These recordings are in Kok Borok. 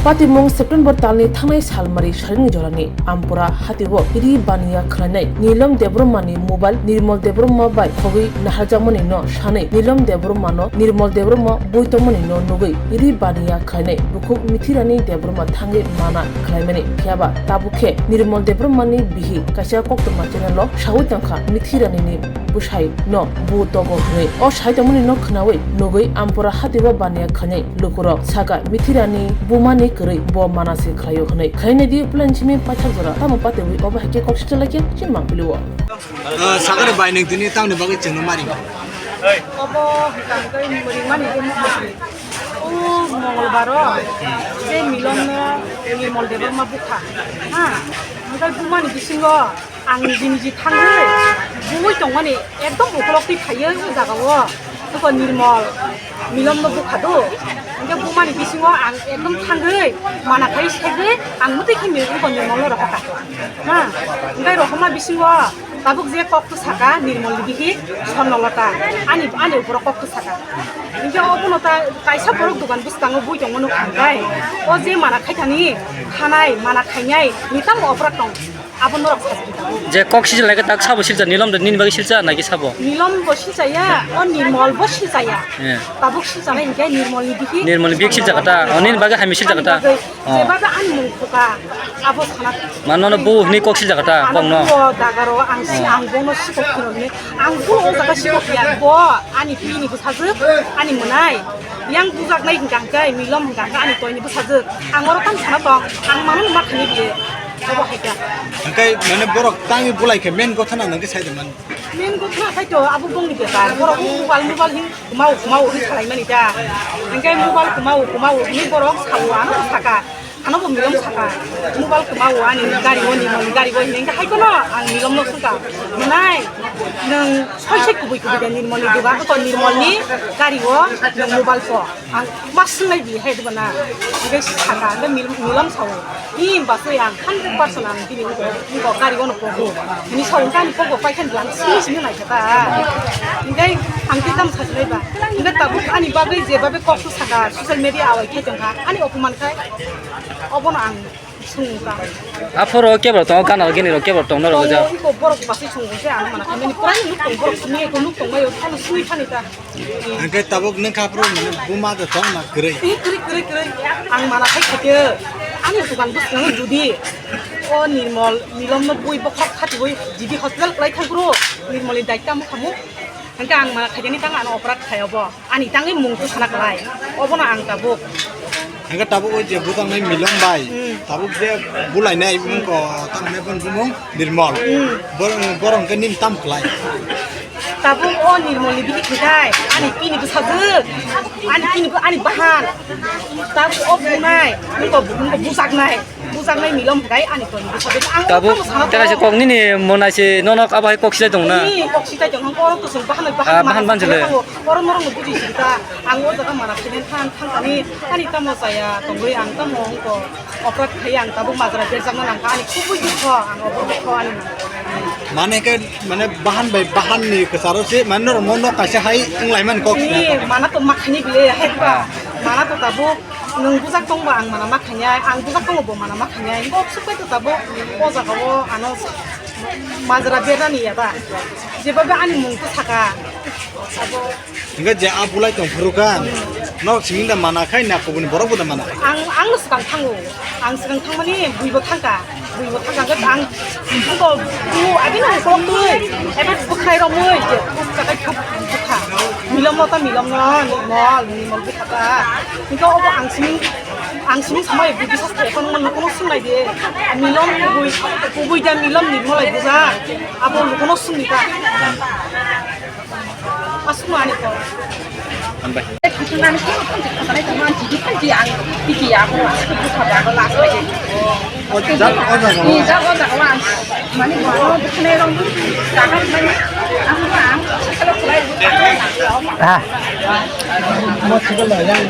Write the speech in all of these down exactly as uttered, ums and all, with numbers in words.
Patimung September talni thangnai salmari saringni jorani Ampura hatio ri baniya khwlainai Nilom Debbarmani mobile Nirmol Debbarma bai khogwi naharjakmani no sanwi Nilom Debbarma no Nirmol Debbarma bui tongmani no nugwi ri baniya khwlainai bukhuk Mithirani Debbarma thangwi mana khwlaimani. Phiyaba tabuk khe Nirmol Debbarmani bihik kaisa koktwma channel o sawi tongkha Mithiranini bwsai no bu togo hwnwi. O sai tongmani no khwnawi nugwi Ampura hatio baniya khwlainai lukurok saka Mithirani bumani kwrwi bo mana se khwlaio hwnwi. Khwlainai di plan simi paithak jora tamo patewi obo hai khe kok sicha lai khe chini mang pili o. Ah, sakari bai nwng tini tamni bagwi chwngno mari. Obo hwnkha hwnkhe ringmani khe mukti. O Mongolbar o je Milon no Nirmol Debbarma bukha. Ha? Hwnkhe bumani bisingo ang jini ji thangwi bui tongmani ekdom ukolok twi phaiwi o jaga o. Hwnkhe Nirmol Milon no bukha do. Hwnkhe bumani bisingo ang ekdom thangwi mana khai segwi ang mwtwi khe Nirmol no rohorkha. Ha? Hwnkhe rohorma bisingo tabuk je kok to saka Nirmol ni bihi Sonnolota, ani, ani borok kok to saka. Hingke obono ta kaisa borok dogan bwskango bui tongmano khankai. O je mana khaithani, khanai, mana khainai, ni tamo oprak tong. Abo norok sajagwi tongo. Je kok sijil naikhe tak sabo silcha, Nilom de nini bagwi silcha naikhe sabo? Nilom bo silchaya, o Nirmol bo silchaya. Eh. Tabuk silchanai hingke Nirmol ni bihi. Nirmol ni bihi silchakha ta, o nini bagwi hamya silchakha ta. Ani bagwi Oh. Jeba da ani mung khuka, abo sana. Mano no bu hini kok sijak ta, Ano kok no. Bu dagaro ang si Oh. Ang bono sikok phironi. Ang bu o jaga sikok ya, bo ani pini bwsajwk, ani mwnai. Yang bujaknai hwnkha hwnkhe, Milom hwnkha hwnkhe ani toini bwsajwk. Ang oro tamo sana tong, ang mano ma khani biye. Abo hai kha. Hwnkhe mane borok tangwi bulai khe main gotha na nangkhe sai de man. Main gotha khai to abo bongni bepar. Borok mobile, mobile hin kumao, kumao hin khalai mani ta. Hingke mobile kumao, kumao hin borok sao ano saka. Ano bo Milom saka. Mobile kumao ani gari o Nirmol ni gari o hin hingke hai kono ang Milom no sungka. Nai nang soi soi kubui kubui de Nirmol ni duga ko Nirmol ni gari o nang mobile ko. Ang mas nai di hai duga na. Hingke saka hingke Mil-, Milom sao. Ni basai ang hundred percent ang bini uko, uko gari ono pogo. Ni sa ungka ni pogo pai khan lang sini sini nai kata. Ingkai ang ti tam sa sinai ba. Ingkai tabuk ani bagwi je babe kok tu saka social media awai khe jong ha. Ani opuman khai. Obono ang sungka. Aphoro kebra tong kana gini ro kebra tong noro ja. Uko borok basai sungo se ang mana khamani pura nuk tong borok sini ko nuk tong mayo thani sini thani ta. Hingke tabuk nung kha phuru mane buma de tong na kwrwi. Ih, kwrwi, kwrwi, kwrwi. Ang mana khai khaikhe, ani dukan bwskango judi o Nirmol, Nilom no bui bokhok khatiwi jidi hospital kwlai thang phuru Nirmol ni daitya mukhamu. Hingke ang mana khaikhe ni tang ano operat khai obo. Ani tangwi mung tu sana kwlai. Obono ang tabuk. Hingke tabuk o je bujang nai Milom bai. Hmm. Tabuk je bulai nai bumung ko tang nai bun bumung. Nirmol. Hmm. Bor-, borok hwnkhe nini tam khlai? Tabuk o Nirmol ni bihik hwnkhe ani pini bwsajwk, ani pini bo-, ani bahan. Tabuk o bunai, nungko, nungko bujaknai, bujaknai Nilom hwnkhe ani pini bwsajwk. Ang tabuk tamo sana tera se to. Kok nini monai se nono abo hai kok silai tong na? Ni kok silai tong, ang oro kusung bahan, bahan Ah, bahan mana banjile. Oro norok no buji sita, ang o jaga mana khainai than, than thani, ani tamo chaya tongwi, ang tamo ongko. Operat khai ang tabuk majra berjakna nangkha ani kubui dukho, ang obo dukho ani. Mane khe, mane bahan bai bahan ni kwcharo se, mane norok mo nok kaisa hai wnglaimani kok. Ni mana to makhani bile hai ba. Ah. Mana to tabuk nwng bujak tongba ang mana makhanya, ang bujak tongbo mana makhanya. Kok supai to tabuk o jaga o ano majra berani ya ba. Jeba ba ani mung to saka. Abo Hingke je a bulai tong phuru kha, nok simi da mana khai na kubuni borok bo da mana khai. Ang, ang no swkang thango. Ang swkang thangmani bui bo thangka. Bui bo thangka hingke ang bo bu abi no ukolok twi. Ebe bwkhwnai romwi je bukha kai thok bukha. Milom no ta milom no, nirmol, nirmol bukha ta. Hingke obo ang simi, ang simi samai bui bisa thai kono kono swng nai di. Milom bui, bui da milom nirmol ai buja. Abo lukono swngni ta. Aswk no ani kok. Hambai. Khwtwmani khe khonjak khatalai tongma, ang chidi khaji ang tiki abo aswk bwkha jago last bai. O jak o jaga o. Ni jak o jaga o ang mani bo ano bwkhanai rong jaga mani ang bo ang sakalo khlai. Ah. Mo chikal da yang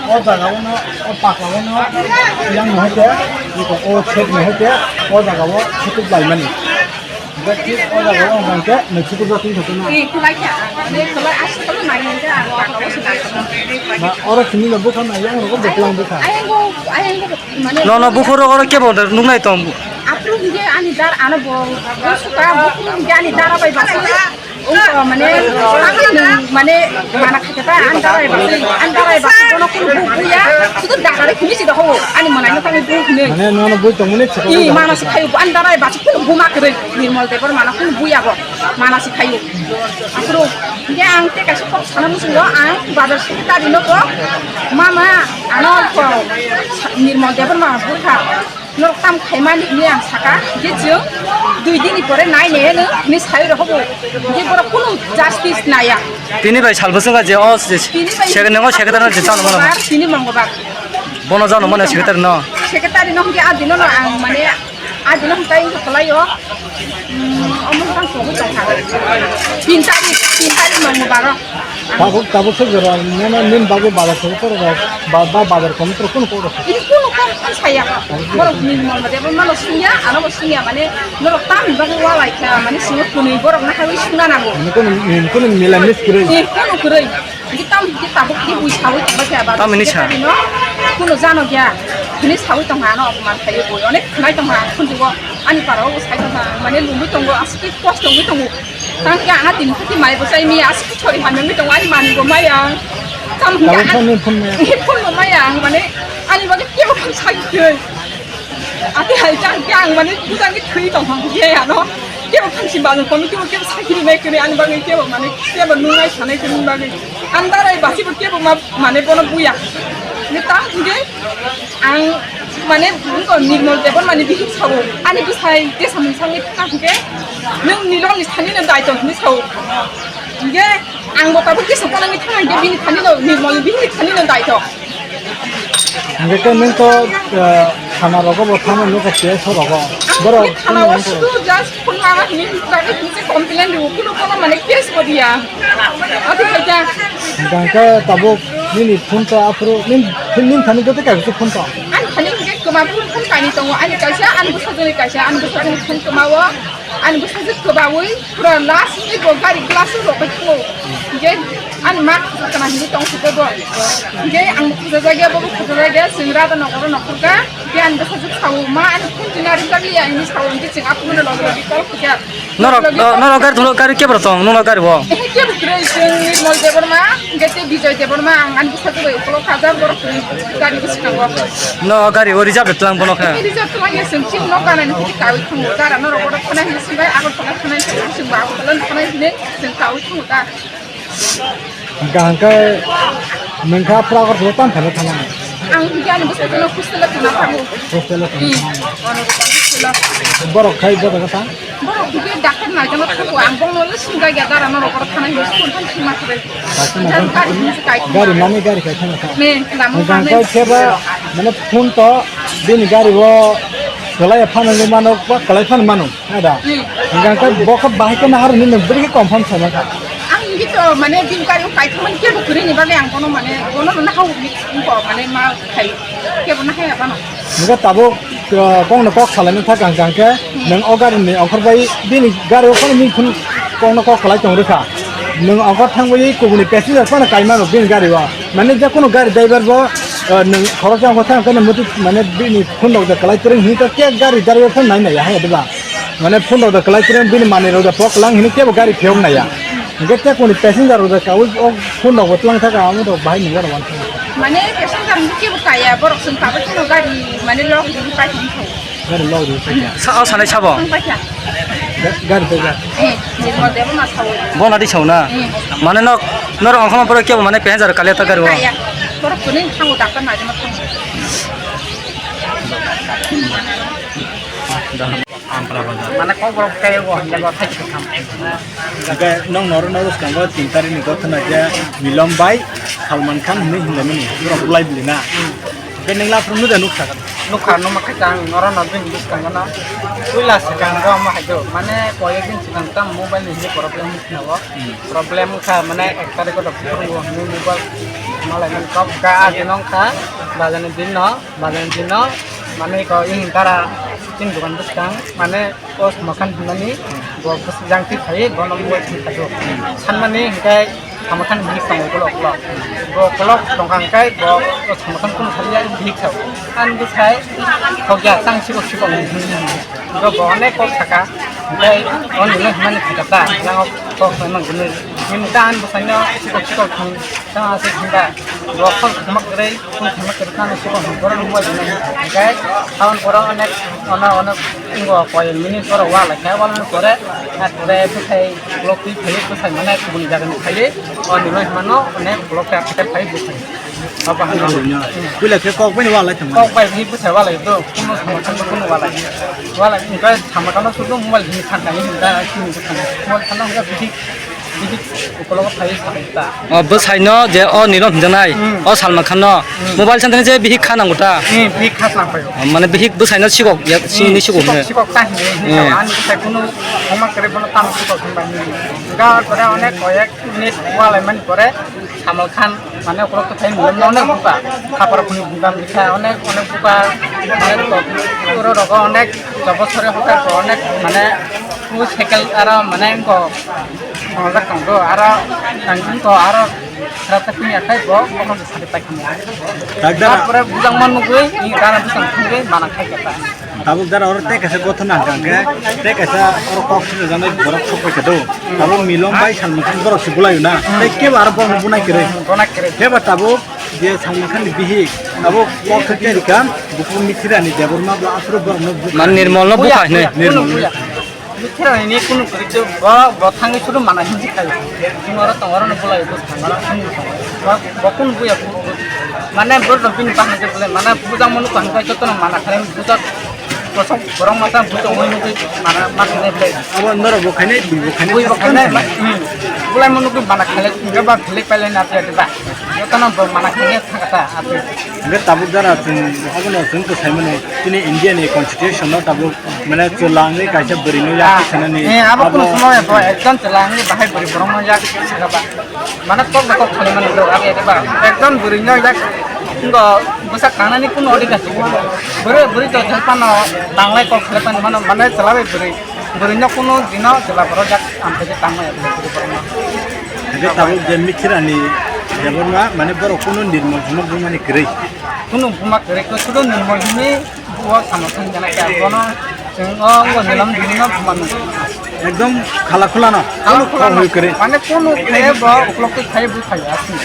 o jaga o no o pakla o no yang no hote o chek no hote o jaga o khutuk bai mani. Oro sini no bwkha na yang rogo bwklang bwkha. Nono bukhuk rogo kebo nuknai tong. Aphuru hwnkhe ani dar ano bo, bo suka, bukhuk hwnkhe ani dara bai basa. Ungko mane, mane, mana khaikhe ta, ani dara bai basa, ani dara bai basa, bono kunu bu buya, sudu dara bai khini si doho, ani manai no tangwi bu khini. Mane nono bui tongmani chikon. I mana si khayo, ani dara bai basa, kunu bu ma kwrwi, Nirmal Debbarma no kunu buya bo, mana si khayo. Aphuru, hwnkhe ang tei kaisa kok sana muchungo, ang bazar secretary no bo, mama, ano ko, Nirmal Debbarma bukha. Norok tam khaimani hwnwi ang saka, je chwng dui dini pore nai nai hwnwi sai rw hobo, je borok kunu justice naya. Tini bai sal bwswk je o je Tini bai second no secretary no je chalo mano. Mongolbar, tini Mongolbar. Bono jano mano secretary no. Secretary no hwnkhe a dino no ang mane a dino hwnkhe ang kwlai o. Hmm, omo bang sobo tongkha. Tin tarik, tin tarik Mongolbar o. Tabuk, tabuk se jora, nana nin bagwi bazar se koro ba, ba, ba bazar kom tro kun koro. Ini kuno kam kan saya. Borok ni mon mate, mano sunya, ano bo sunya, mane, norok tam bagwi walai kha, mane, singo kunui borok na hawi suna nango. Ini kuno, ini kuno milan mis kiri. Ini kuno kiri. Ini tam, ini tabuk, ini bui sawi tongba kha ba. Tam ini sa. Kuno jano kya. Ini sawi tongha, ano, oboman khayo bui. Onek khnai tongha, khunjugo, ani parao bo sai tongha, mane, lumui tongo, asuk kosto wngwi tongo. Tang khe ang a tini khe mai bo chai mi aswk chori hamya wngwi tongo ani manwi bo maya ang. Tam hwnkhe ang phone bo maya ang mane ani bagwi kebo phang sai thwi. Ati hai tang khe ang mane bujang khe thwi tong hang khe ano kebo phang si bazar committee bo kebo sai kiri nai kiri ani bagwi kebo mane kebo nungnai sanai kiri bagwi ang darai basi bo kebo ma mane bono buya. Ni tam hwnkhe Ang mane buko Nirmal Debbarma ni bihik sao. Ani bwsai tesa mung sangwi thangna hwnkhe nwng Nirmal ni thani no daito hwnwi sao. Hwnkhe ang bo tabuk tesa phano wngwi thangna hwnkhe bini thani no Nirmal ni bihik ni thani no daito. Hwnkhe nwng to, eh, thana rogo bo thangna nukha P S O rogo. Ang borok thana o thangna sudu just Phone lama hini bagwi hini se complain rw, kuno kono mane case bo diya. Ati khaita. Hingke tabuk nini phone ta aphuru nin, nin thani joto kaisa phone ta. Ani thani hingke kwma phone, phone kainwi tongo. Ani kaisa, ani bwsajwkni kaisa, ani bwsajwkni phone kwmao. Ani bwsajwk kwbaui pura last ni bo gari glass o rwbai thango. Hingke ani ma khajak kana hini tong siko bo. Hingke ang khajak ya, bo khajak ya, chwng rada nokoro nokhorka. Hingke ani bwsajwk sao, ma ani phone twi na rijak ya, hini sao, hingke chwng aphuru no logi logi call khaikha. Norok, no-, norok gari thwngno gari kebra tong, norok gari bo? Ehe, kebo kwrwi, chwng Nirmal Debbarma, hwnkhe tei Bijoy Debbarma, ang ani bwsajwk bai ukolog kajak, borok kwrwi gari bwskango. No gari o reserve tlang bono khe? Ehe, reserve tlang ya, chwng chini nok ganani hwnkhe kaui thango, dara norok bono thana hinwi swngbai, Agartala thana hinwi chwng ba Agartala thana hinwi chwng kaui thango da. Hwnkha hwnkhe nwng kha Agartala tamo thangna? Ang hwnkhe ani bwsajwkno hostel-o tongna thango. Hostel-o tongna thango. Hmm, Anuruddha hostel-o. Borok khai boda kha ta? Borok hwnkhe doctor naijano thango, ang bongno le swngjak ya, dara norok oro thana hinwi school thang thwngma kwrwi. Doctor naijano gari hinwi se kai thangma. Gari mani gari kai thangma ta? Ne, lama hwnkha hwnkhe ba, mane phone to bini gari o kwlai phano mano ba kwlai phano mano. Ada. Hmm. Hingke ang khe bo khe bahai khe nahar hinwi nwng bwrwi khe confirm khaima kha. Ang hingke to mane bini gari o kaithokmani kebo kwrwini bagwi ang bono mane bono no nahao hinwi wngkha mane ma khai kebo nahaya bono. Hingke tabuk, uh, kokno kok salaini thak ang khe nwng o gari ni ongkhor bai bini gari o phano nini phone kokno kok salai tong rwkha. Nwng ongkhor thang bai kubuni passenger phano kaimano bini gari o. Mane je kono gari driver bo, uh, nwng khoroksa ongkhor thang khe nwng muitu mane bini phone rok da kwlai kwrwng hinwi to khe gari driver phano nai nai ya hai diba. Mane phone rok da kwlai kwrwng bini manwi rok da pok lang hinwi kebo gari phiyok naiya. Hingke tei kuni passenger rok da kaui o phone rok bo twlang thaka amo rok bahai nungya rok wansuk. Mane passenger ni kebo kaya borok chwng tabuk phano gari mane lok rwui pai thang thai. Gari lok rwui pai thang. Sa o sanai sabo? Thang pai thang. Ga-, gari pai thang. Eh, ni mo debo ma sao. Bo nadi sao na? Eh. Mane nok norok ongkhorma borok kebo mane passenger kaliya ta gari o. Kaya. Borok kuni thango doctor naidi ma thango. Mane kok borok kaya go hande go thai thai tham. Hingke nong noro noro skango tin tarikni gothana je Milom bai Salman Khan hinwi hinlaimani borok bulai bili na. Hingke ningla phuru nuda nuksa. Nukha numa khe ang noro no bini bwskango no puila swkang go ma hai do mane koyek din swkang tam mobile ni hinwi problem wngkha o. Problem wngkha mane ek tarikh o rok phuru hinwi mobile malai mani kok ga adi nongkha bazani din no bazani din no mane ko in tara Chini dogan bwskang mane o Samakhan hwnmani bo bwsajang twi phai bono mobile thwi khaio. Sanmani hwnkhe Samakhan hinwi tongo ukolok ukolok. Bo ukolok tongkha hwnkhe bo o Samakhan kunu salia bihik sao. Ani bwsai khokya chang sikok sikok hwnwi hwnwi. Bo bo onek kok saka. Hwnkhe o nini hwnmani khaijak ta, jang o kok hwnwi mangkhe nini ta ani bwsaino sikok sikok thang. Tamo aswk hinba bo khol thangma kwrwi, khol thangma kwrwi phano sikon hwn borok nungma jwnai hwnkhe, aboni pore onek, ono, ono, wngo koi minute borok walaikha, walani pore, ah, pore bwsai block twi phaiwi bwsai mane kubuni jagani phaiwi, o nini hwnmano onek block tei phaiwi bwsai. Abo hwnwi. Puila khe kok bai walai thangma. Kok bai bwsai walai do, kuno samwkhano kuno walai. Walai hwnkhe samwkhano sudo mobile hwnwi thangnai hwnda, chini bwkhano. Mobile thanna hwnkhe bihik. Bihik ukologo phaiwi sabai ta. O bwsaino je o Nilom hinjaknai, hmm, o Salman Khan no, hmm, mobile santani je bihik kha nango ta. Hmm, bihik kha nang phaio. O, mane bihik bwsaino sikok ya, sini, hmm, sikok sikok, hino. Sikok ta hino, hino. Hmm. Ani bwsai kunu homa kwrwi bono tamo sikok hinba hino. Ga pore onek koyek minute walai mani pore Salman Khan mane ukolok to thai Nilom no onek buka. Khapar khuni buka bikha onek, onek buka. Mane to oro rogo onek jobosore hoka ko onek mane u cycle aro mane ko Songjak tong do, aro ang jin to aro rata kini akai bo, bo ko sari pai kamo. Dagdar. Tapore bujang man nugui, ni dara bujang thangui, mana khai kata. Tabuk dara oro tei kaisa gothon nang kang khe, tei kaisa oro kok sina janai borok sok pai kado. Tabuk Milom bai Salman Khan borok si bulai na. Tei kebo aro borok bunai kere. Bona kere. Kebo tabuk je Salman Khan ni bihik, tabuk kok khe khe rikam, buku Mithirani Debbarma bo asro borok no buka. Man Nirmol no buka hinui. Nirmol. Buya. Mithirani ni kunu kwrwi khe bo, bo thangwi sudu mana hinwi khaio. Chwng oro tongo, oro no bolai bo thang, oro chwng bo tongo. Bo, bo kunu buya, bu, bu, mane borok rok bini bahai khe bolai, mane bujak manu kaham khe jotono mana khlai bujak kosok borok masa bujak mui nugwi mana ma khlai bolai. Abo norok bo khainai, bui bo khainai, bui bo khainai, hmm. Bolai manu nugwi mana khlai, hwnkhe ba khlai pailai na phiya ba. Jotono bo mana khlai thangkha ta, ati. Hwnkhe tabuk jara chwng, abono chwng kwsai mano, chini India ni constitution no tabuk Mane chwla wngwi kaisa bwrwino yak Ah, sanani eh, abo abo kunu somoy bo ekdom chwla wngwi bahai bwrwi borokno yak sakha ba. Mane kok ba kok khalai mani bwrwi abo yak ba. Ekdom bwrwino yak wngkha bwsa kangnani kunu odhikar se gwnang. Bwrwi, bwrwi to jepano tanglai kok khalai mani mano, mane chwla bai bwrwi. Bwrwino kunu dino chwla borok yak amtwi tangma ya bwrwi borokno. Hingke tabuk je Mithirani Debbarma, mane borok kunu nirmol hwnwi bumani kwrwi. Kunu buma kwrwi khe sudo nirmol hwnwi. O samo thang jana khe bono chwng o wngkha Nilom Dhoni no buma nung. Ekdom khala khula no. Khala khula no. Khoi kwrwi. Mane kunu khe bo uklok twi khai bu khai asni.